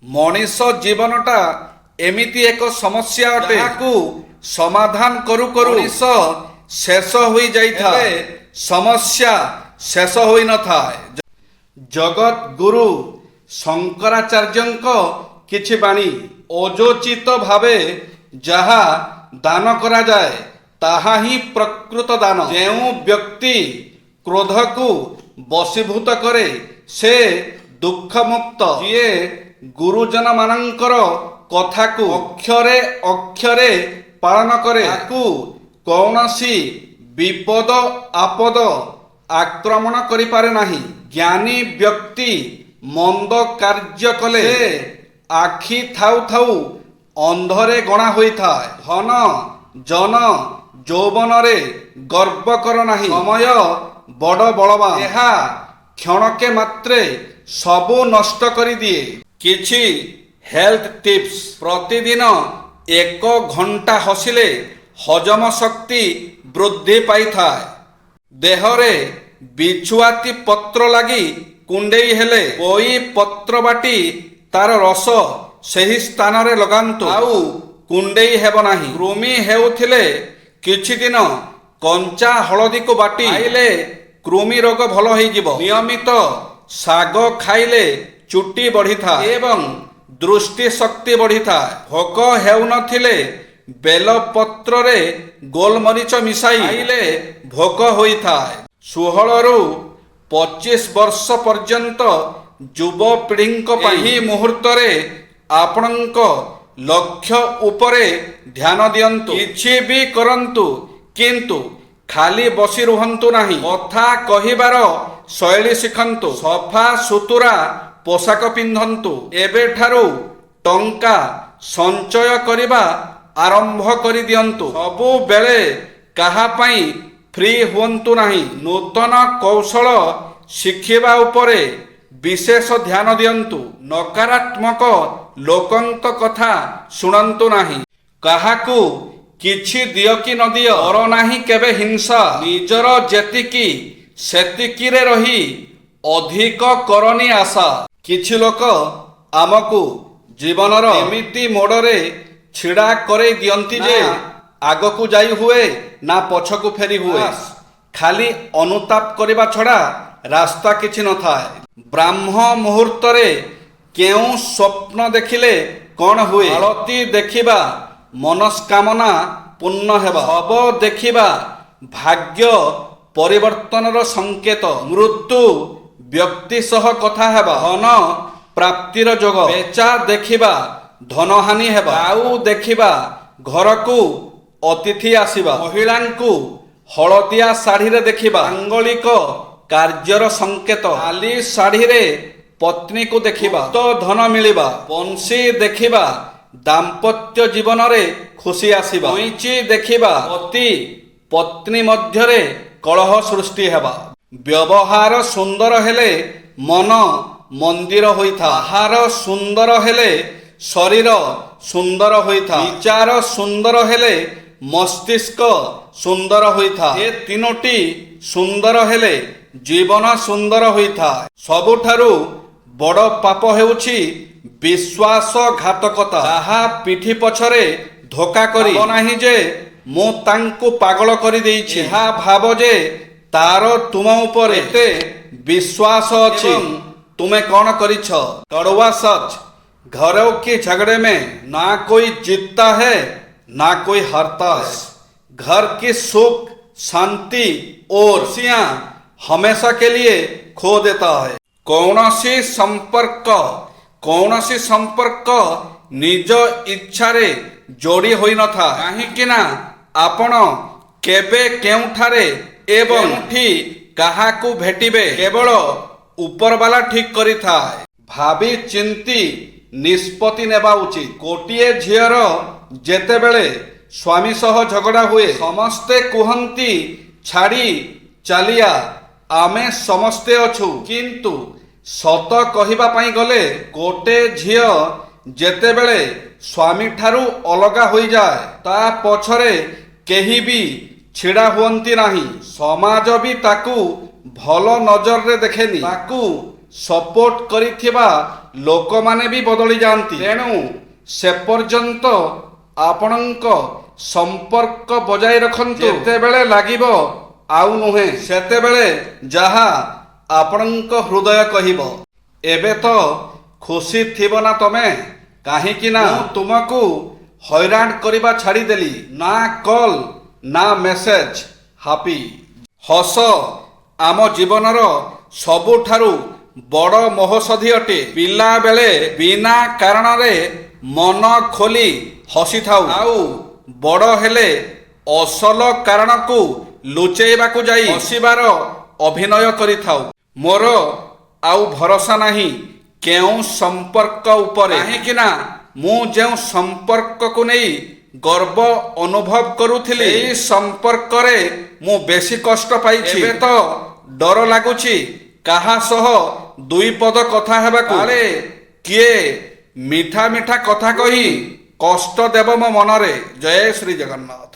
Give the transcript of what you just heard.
ମଣିଷ ଜୀବନଟା ଏମିତି ଏକ ସମସ୍ୟା ଅଟେ, ଯାହାକୁ ସମାଧାନ କରୁ କରୁ ମଣିଷ ଶେଷ ହୋଇଯାଇଥାଏ, ସମସ୍ୟା ଶେଷ ହୋଇନଥାଏ। ଜଗତ ଗୁରୁ ଶଙ୍କରାଚାର୍ଯ୍ୟଙ୍କ କିଛି ବାଣୀ। ଅଯୋଚିତ ଭାବେ ଯାହା ଦାନ କରାଯାଏ, ତାହା ହିଁ ପ୍ରକୃତ ଦାନ। ଯେଉଁ ବ୍ୟକ୍ତି କ୍ରୋଧକୁ ବଶୀଭୂତ କରେ, ସେ ଦୁଃଖମୁକ୍ତ। ଯିଏ ଗୁରୁଜନମାନଙ୍କର କଥାକୁ ଅକ୍ଷରେ ଅକ୍ଷରେ ପାଳନ କରେ, ତାକୁ କୌଣସି ବିପଦ ଆପଦ ଆକ୍ରମଣ କରିପାରେ ନାହିଁ। ଜ୍ଞାନୀ ବ୍ୟକ୍ତି ମନ୍ଦ କାର୍ଯ୍ୟ କଲେ ସେ ଆଖି ଥାଉ ଥାଉ ଅନ୍ଧରେ ଗଣା ହୋଇଥାଏ। ଧନ ଜନ ଯୌବନରେ ଗର୍ବ କର ନାହିଁ। ସମୟ ବଡ଼ ବଳବାନ, ଏହା କ୍ଷଣକେ ମାତ୍ରେ ସବୁ ନଷ୍ଟ କରିଦିଏ। କିଛି ହେଲ୍ଥ ଟିପ୍ସ। ପ୍ରତିଦିନ 1 ଘଣ୍ଟା ହସିଲେ ହଜମ ଶକ୍ତି ବୃଦ୍ଧି ପାଇଥାଏ। ଦେହରେ ବିଛୁଆତି ପତ୍ର ଲାଗି କୁଣ୍ଡେଇ ହେଲେ ପୋଇ ପତ୍ର ବାଟି ତାର ରସ ସେହି ସ୍ଥାନରେ ଲଗାନ୍ତୁ, ଆଉ କୁଣ୍ଡେଇ ହେବ ନାହିଁ। କୃମି ହେଉଥିଲେ କିଛି ଦିନ କଞ୍ଚା ହଳଦୀକୁ ବାଟି ଖାଇଲେ କୃମି ରୋଗ ଭଲ ହେଇଯିବ। ନିୟମିତ ଶାଗ ଖାଇଲେ ଚୁଟି ବଢିଥାଏ ଏବଂ ଦୃଷ୍ଟି ଶକ୍ତି ବଢିଥାଏ। ଭୋକ ହେଉନଥିଲେ ବେଲପତ୍ରରେ ଗୋଲମରିଚ ମିଶାଇ ଖାଇଲେ ଭୋକ ହୋଇଥାଏ। 16ରୁ 25 ବର୍ଷ ପର୍ଯ୍ୟନ୍ତ ଯୁବପିଢ଼ିଙ୍କ ପାଇଁ ଏହି ମୁହୂର୍ତ୍ତରେ ଆପଣଙ୍କ ଲକ୍ଷ୍ୟ ଉପରେ ଧ୍ୟାନ ଦିଅନ୍ତୁ। କିଛି ବି କରନ୍ତୁ, କିନ୍ତୁ ଖାଲି ବସି ରୁହନ୍ତୁ ନାହିଁ। କଥା କହିବାର ଶୈଳୀ ଶିଖନ୍ତୁ। ସଫା ସୁତୁରା ପୋଷାକ ପିନ୍ଧନ୍ତୁ। ଏବେଠାରୁ ଟଙ୍କା ସଞ୍ଚୟ କରିବା ଆରମ୍ଭ କରିଦିଅନ୍ତୁ। ସବୁବେଳେ କାହା ପାଇଁ ଫ୍ରି ହୁଅନ୍ତୁ ନାହିଁ। ନୂତନ କୌଶଳ ଶିଖିବା ଉପରେ ବିଶେଷ ଧ୍ୟାନ ଦିଅନ୍ତୁ। ନକାରାତ୍ମକ ଲୋକଙ୍କ କଥା ଶୁଣନ୍ତୁ ନାହିଁ। କାହାକୁ କିଛି ଦିଅ କି ନ ଦିଅ, କର ନାହିଁ କେବେ ହିଂସା। ନିଜର ଯେତିକି ସେତିକିରେ ରହି ଅଧିକ କରନି ଆଶା। କିଛି ଲୋକ ଆମକୁ ଜୀବନର ଏମିତି ମୋଡ଼ରେ ଛିଡ଼ା କରେଇ ଦିଅନ୍ତି ଯେ ଆଗକୁ ଯାଇ ହୁଏ ନା ପଛକୁ ଫେରି ହୁଏ, ଖାଲି ଅନୁତାପ କରିବା ଛଡ଼ା ରାସ୍ତା କିଛି ନଥାଏ। ବ୍ରାହ୍ମ ମୁହୂର୍ତ୍ତରେ କେଉଁ ସ୍ୱପ୍ନ ଦେଖିଲେ କ'ଣ ହୁଏ? ଆଳତି ଦେଖିବା ମନସ୍କାମନା ପୂର୍ଣ୍ଣ ହେବା। ଶବ ଦେଖିବା ଭାଗ୍ୟ ପରିବର୍ତ୍ତନର ସଂକେତ। ମୃତ୍ୟୁ ବ୍ୟକ୍ତି ସହ କଥା ହେବା ଧନ ପ୍ରାପ୍ତିର ଯୋଗ। ପେଚା ଦେଖିବା ଧନହାନି ହେବା। କାଉ ଦେଖିବା ଘରକୁ ଅତିଥି ଆସିବା। ମହିଳାଙ୍କୁ ହଳଦିଆ ଶାଢ଼ୀରେ ଦେଖିବା ମାଙ୍ଗଳିକ କାର୍ଯ୍ୟର ସଂକେତ। ନାଲି ଶାଢ଼ୀରେ ପତ୍ନୀକୁ ଦେଖିବା ତ ଧନ ମିଳିବା। ବଂଶୀ ଦେଖିବା ଦାମ୍ପତ୍ୟ ଜୀବନରେ ଖୁସି ଆସିବା। କଇଁଚି ଦେଖିବା ପତି ପତ୍ନୀ ମଧ୍ୟରେ କଳହ ସୃଷ୍ଟି ହେବା। ବ୍ୟବହାର ସୁନ୍ଦର ହେଲେ ମନ ମନ୍ଦିର ହୋଇଥାଏ। ଆହାର ସୁନ୍ଦର ହେଲେ ଶରୀର ସୁନ୍ଦର ହୋଇଥାଏ। ବିଚାର ସୁନ୍ଦର ହେଲେ ମସ୍ତିଷ୍କ ସୁନ୍ଦର ହୋଇଥାଏ। ଏ ତିନୋଟି ସୁନ୍ଦର ହେଲେ ଜୀବନ ସୁନ୍ଦର ହୋଇଥାଏ। ସବୁଠାରୁ ବଡ଼ ପାପ ହେଉଛି ବିଶ୍ୱାସଘାତକତା। କାହା ପିଠି ପଛରେ ଧୋକା କରି ଭାବ ନାହିଁ ଯେ ମୁଁ ତାଙ୍କୁ ପାଗଳ କରିଦେଇଛି। ଏହା ଭାବ ଯେ ତାର ତୁମ ଉପରେ ଏତେ ବିଶ୍ୱାସ ଅଛି ଏବଂ ତୁମେ କ'ଣ କରିଛ। कड़वा सच। घरों के झगड़े में ना कोई जीतता है, ना कोई हारता है। घर की सुख शांति और खुशियां हमेशा के लिए खो देता है। କୌଣସି ସମ୍ପର୍କ ନିଜ ଇଚ୍ଛାରେ ଯୋଡ଼ି ହୋଇନଥାଏ, କାହିଁକି ନା ଆପଣ କେବେ କେଉଁଠାରେ ଏବଂ କେଉଁଠି କାହାକୁ ଭେଟିବେ, କେବଳ ଉପରବାଲା ଠିକ୍ କରିଥାଏ। ଭାବି ଚିନ୍ତି ନିଷ୍ପତ୍ତି ନେବା ଉଚିତ। ଗୋଟିଏ ଝିଅର ଯେତେବେଳେ ସ୍ୱାମୀ ସହ ଝଗଡ଼ା ହୁଏ, ସମସ୍ତେ କୁହନ୍ତି, "ଛାଡ଼ି ଚାଲିଆ, ଆମେ ସମସ୍ତେ ଅଛୁ।" କିନ୍ତୁ ସତ କହିବା ପାଇଁ ଗଲେ, ଗୋଟେ ଝିଅ ଯେତେବେଳେ ସ୍ୱାମୀଠାରୁ ଅଲଗା ହୋଇଯାଏ, ତା ପଛରେ କେହି ବି ଛିଡ଼ା ହୁଅନ୍ତି ନାହିଁ। ସମାଜ ବି ତାକୁ ଭଲ ନଜରରେ ଦେଖେନି। ତାକୁ ସପୋର୍ଟ କରିଥିବା ଲୋକମାନେ ବି ବଦଳି ଯାଆନ୍ତି। ତେଣୁ ସେପର୍ଯ୍ୟନ୍ତ ଆପଣଙ୍କ ସମ୍ପର୍କ ବଜାୟ ରଖନ୍ତୁ। ଯେତେବେଳେ ଲାଗିବ ଆଉ ନୁହେଁ, ସେତେବେଳେ ଯାହା ଆପଣଙ୍କ ହୃଦୟ କହିବ। ଏବେ ତ ଖୁସି ଥିବ ନା ତମେ, କାହିଁକି ନା ମୁଁ ତୁମକୁ ହଇରାଣ କରିବା ଛାଡ଼ିଦେଲି। ନା କଲ୍ ନା ମେସେଜ, ହାପି। ହସ ଆମ ଜୀବନର ସବୁଠାରୁ ବଡ଼ ମହୋଷଧି ଅଟେ। ପିଲାବେଳେ ବିନା କାରଣରେ ମନ ଖୋଲି ହସିଥାଉ, ଆଉ ବଡ଼ ହେଲେ ଅସଲ କାରଣକୁ ଲୁଚେଇବାକୁ ଯାଇ ହସିବାର ଅଭିନୟ କରିଥାଉ। ମୋର ଆଉ ଭରସା ନାହିଁ କେଉଁ ସମ୍ପର୍କ ଉପରେ, କାହିଁକି ନା ମୁଁ ଯେଉଁ ସମ୍ପର୍କକୁ ନେଇ ଗର୍ବ ଅନୁଭବ କରୁଥିଲି, ଏହି ସମ୍ପର୍କରେ ମୁଁ ବେଶୀ କଷ୍ଟ ପାଇଛି। ଏବେ ତ ଡର ଲାଗୁଛି କାହା ସହ ଦୁଇ ପଦ କଥା ହେବାକୁ, କାଳେ କିଏ ମିଠା ମିଠା କଥା କହି କଷ୍ଟ ଦେବ ମୋ ମନରେ। ଜୟ ଶ୍ରୀ ଜଗନ୍ନାଥ।